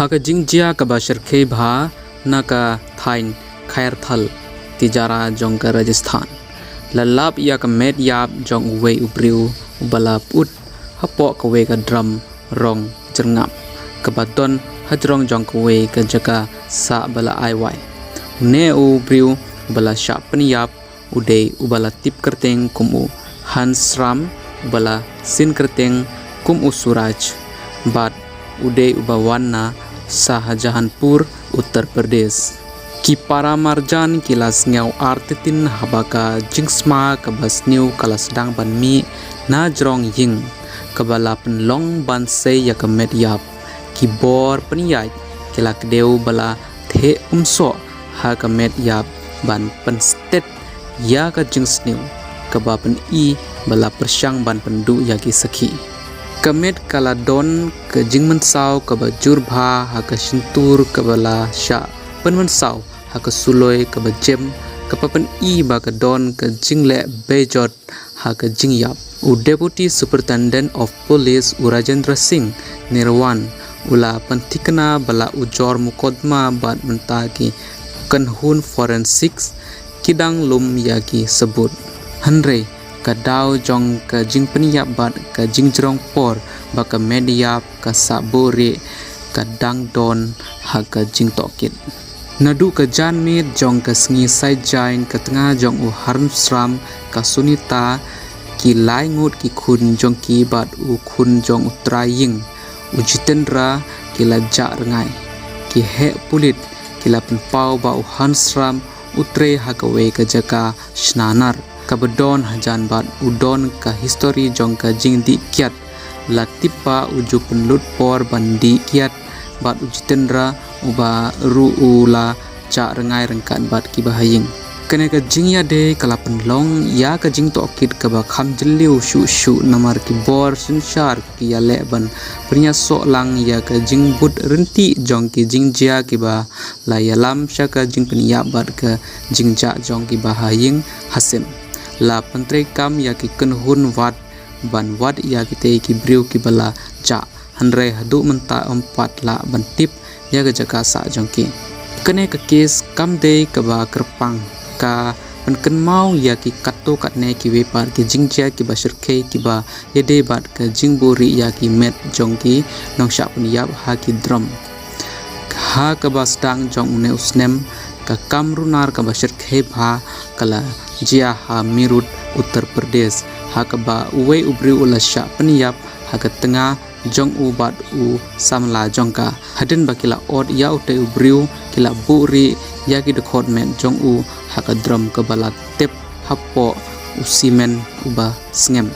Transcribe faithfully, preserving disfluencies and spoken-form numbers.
Ha ka jingjia kaba shyrkhei bha na ka thaiñ Khairthal, Tijara jong ka Rajasthan, la lap ïa ka met ïap jong uwei u briew uba la put hapoh kawei ka drum rong jyrngap kaba don hajrong jong kawei ka jaka sah ba la ai wai. Une u briew uba la shah pynïap u dei uba la tip kyrteng kum u Hansram, uba la sin kyrteng kum u Suraj, bad u dei uba wan na Shahjahanpur, Uttar Pradesh. Ki para marjan ki la sngew artatien haba ka jingsma kaba sniew ka la sdang ban mih na jrong ïing kaba la pynlong ban sei ïa ka met ïap. Ki bor pynïaid ki la kdew ba la theh umsoh ha ka met ïap ban pynstet ïa ka jingsniew kaba pyni ba la pyrshang ban pynduh ïa ki sakhi. Ka met ka la don ka jingmynsaw kaba jur bha ha ka shyntur kaba la shah pynmynsaw ha ka suloi kaba jem, kaba pyni ba ka don ka jingleh bejot ha ka jingïap. U Deputy Superintendent of Police, u Rajendra Singh Nirwan, u la pynthikna ba la ujor mukotduma bad mynta ki kynhun forensics ki dang lum ïa ki sabut. Hynrei ka daw jong ka jingpynïap bad ka jingjrong por ba ka met ïap ka sah buhrieh ka dang don ha ka jingtohkit. Naduh ka janmiet jong ka sngi Saitjaiñ, ka tnga jong u Hansram, ka Sunita, ki lai ngut ki khun jong ki bad u khun jong u trai ïing, u Jitendra, ki la jah rngai. Ki heh pulit ki la pynpaw ba u Hansram u trei ha kawei ka jaka shna nar kaba don hajan bad u don ka histori jong ka jingdih kiad. La tip ba u ju pynlut por ban dih kiad bad u Jitendra, uba ruh u la jah rngai ryngkat bad kiba ha ïing. Kane ka jingïadei ka la pynlong ïa ka jingtohkit kaba kham jylliew shuh shuh namar ki bor synshar ki ïaleh ban pynïasoh lang ïa ka jingbud rynti jong ki jingjia kiba la ïalam sha ka jingpynïap bad ka jingjah jong kiba ha ïing hasem. La pyntreikam ïa ki kynhun wad ban wad ïa kitei ki briew kiba la jah, hynrei haduh mynta ym pat lah ban tip ïa ka jaka sah jong ki. Kane ka kes kam dei kaba kyrpang, ka pynkynmaw ïa ki katto katne kiwei pat ki jingjia kiba shyrkhei kiba ïadei bad ka jingbuhrieh ïa ki met jong ki nongshah pynïap ha ki drum. Ha kaba sdang jong une u snem, ka kam runar kaba shyrkhei bha ka la jia ha Meerut, Uttar Pradesh, ha kaba uwei u briew u la shah pynïap ha ka tnga jong u bad u samla jong ka. Hadien ba ki la ot ïa utei u briew, ki la buhrieh ïa ki dkhot met jong u ha ka drum kaba la tep hapoh u simen uba sngem.